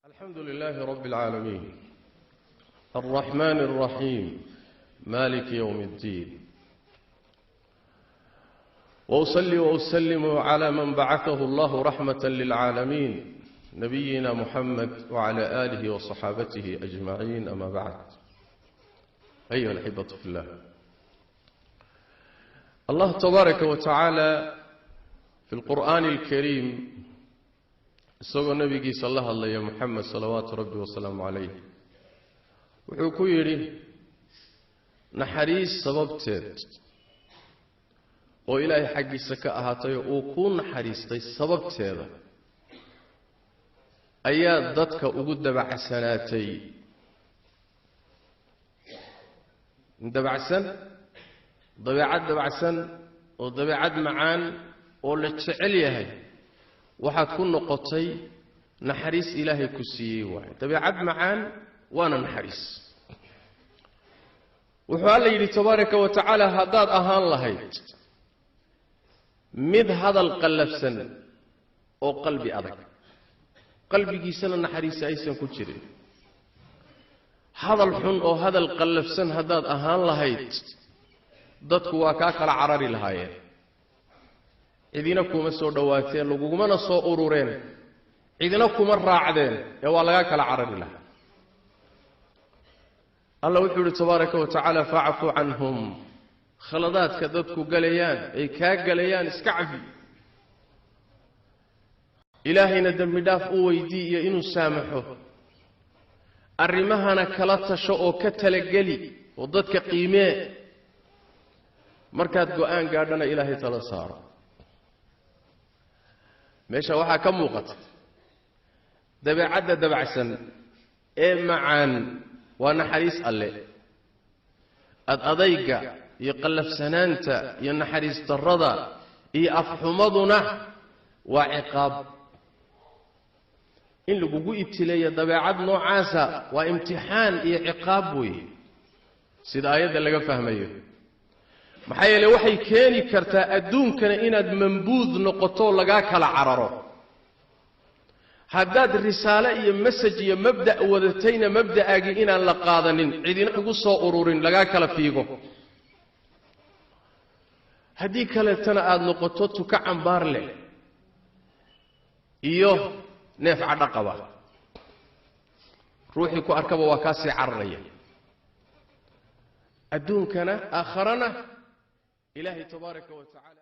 الحمد لله رب العالمين الرحمن الرحيم مالك يوم الدين وأصلي وأسلم على من بعثه الله رحمة للعالمين نبينا محمد وعلى آله وصحابته أجمعين أما بعد أيها الأحبة في الله الله تبارك وتعالى في القرآن الكريم isagoo nabigiisa la hadlaya Muxamed salawaatu rabbi wasalaamu calayh wuxuu ku yidhi naxariis sababteed oo ilaahay xaggiisa ka ahaatay uu ku naxariistay sababteeda ayaa dadka ugu dabacsanaatay dabacsan dabeecad dabacsan oo dabeecad macaan oo la jecel yahay waxaad ku noqotay naxariis ilaahay ku siiyey waaye dabeecad macaan waana naxariis wuxuu alla yidhi tabaaraka wa tacaala haddaad ahaan lahayd mid hadal qallafsan oo qalbi adag qalbigiisana naxariisi aysan ku jirin hadal xun oo hadal qallafsan haddaad ahaan lahayd dadku waa kaa kala carari lahaayeen cidina kuma soo dhawaateen lagugumana soo urureen cidina kuma raacdeen ee waa laga kala carari lahaa alla wuxuu yidhi tabaaraka wa tacaala facfu canhum khaladaadka dadku galayaan ay kaa galayaan iska cafi ilaahayna dembi dhaaf u weydii iyo inuu saamaxo arrimahana kala tasho oo ka talageli oo dadka qiimee markaad go'aan gaadhana ilaahay tala saaro meesha waxaa ka muuqata dabeecadda dabacsan ee macaan waa naxariis alle ad adayga iyo qallafsanaanta iyo naxariis darrada iyo afxumaduna waa ciqaab in lagugu ibtileeyo dabeecad noocaasa waa imtixaan iyo ciqaab weeye sida aayadda laga fahmayo maxaa yeelay waxay keeni kartaa adduunkana inaad mambuud noqoto lagaa kala cararo haddaad risaale iyo masaj iyo mabda' wadatayna mabda'aagii inaan la qaadanin cidina ugu soo ururin lagaa kala fiigo haddii kaleetana aada noqoto tuka cambaar leh iyo neef cadho qaba ruuxii ku arkaba waa kaasii cararaya adduunkana aakharana ilaahay tabaaraka wa tacaala.